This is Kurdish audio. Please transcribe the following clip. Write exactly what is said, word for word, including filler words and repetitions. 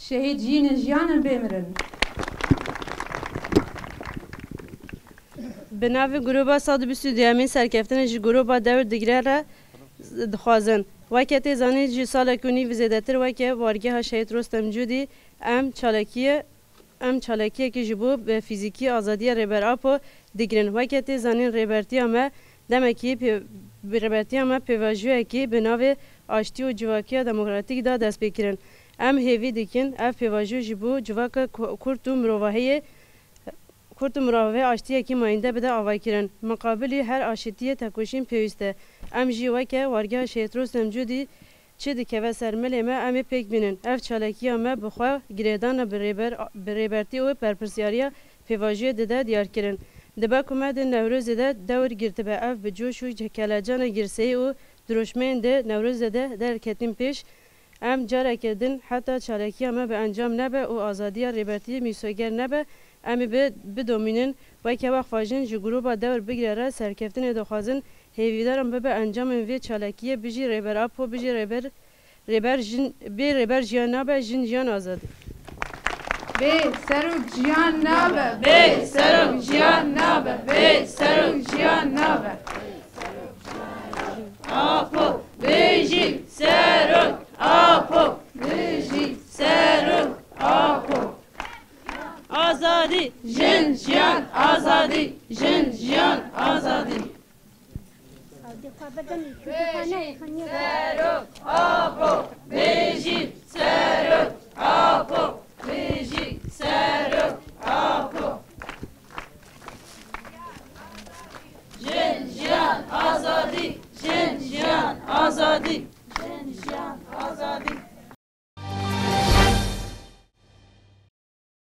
Şehîd jîn in, jiyan in, bê mirin. Bi navê Grûba sed û bîst û duyemîn serkeftinê ji Grûba Dewr Digre re dixwazin. Weke tê zanîn, ji salek û nîv zêdetir weke wargeha Şehîd Rostem Cûdî em çalakiyê, em çalakiyekî ji bo bi fîzîkî azadiya Rêber Apo digirin. Weke tê zanîn, rêbertiya me demekî pê-, bi rêbertiya me pêvajoyekî bi navê aştî û civakiya demokratîk da dest pê kirin. Em hêvî dikin ev pêvajo ji bo civaka ku-, kurt û mirovahiyê, kurt û mirovahê aştiyekî mayînde bide avaykirin. Miqabilî her aşitiyê tekoşîn pêwîst e. Em jî weke wargeha Şehîd Rostem Cûdî çi dikeve ser milê me, em ê pêk bînin. Ev çalakiya me bi xwe girêdana bi rêber-, bi rêbertî û berpirsyariya pêvajoyê dide diyarkirin. Dibe ku me di Newrozê de dewr girtibe, ev bi coş û kelecana girseyî û dirûşmeyên di Newrozê de derketîn pêş. Em careke din heta çalakiya me bi encam nebe û azadiya rêbertiyê mîsoger nebe, em ê bi-, bidomînin. Weke Weqfa Jin ji Grûba Dewr Bigre re serkeftinê dixwazin, hêvîdar in bibe encamên vê çalakiyê. Bijî Rêber Apo, bijî Rêber, Rêber Jin, bê Rêber jiyan nabe, jin jiyan azadî. Bê serok jiyan nabe, bê serok jiyan nabe, bê serok jiyan nabe. Apo, bijî serok, Apo, bijî serok, Apo. Azadî, jin, jiyan, azadî, jin, jiyan, azadî. Bijî serok, Apo, bijî serok, Apo, bijî serok, Apo. Jin, jiyan, azadî, jin, jiyan, azadî.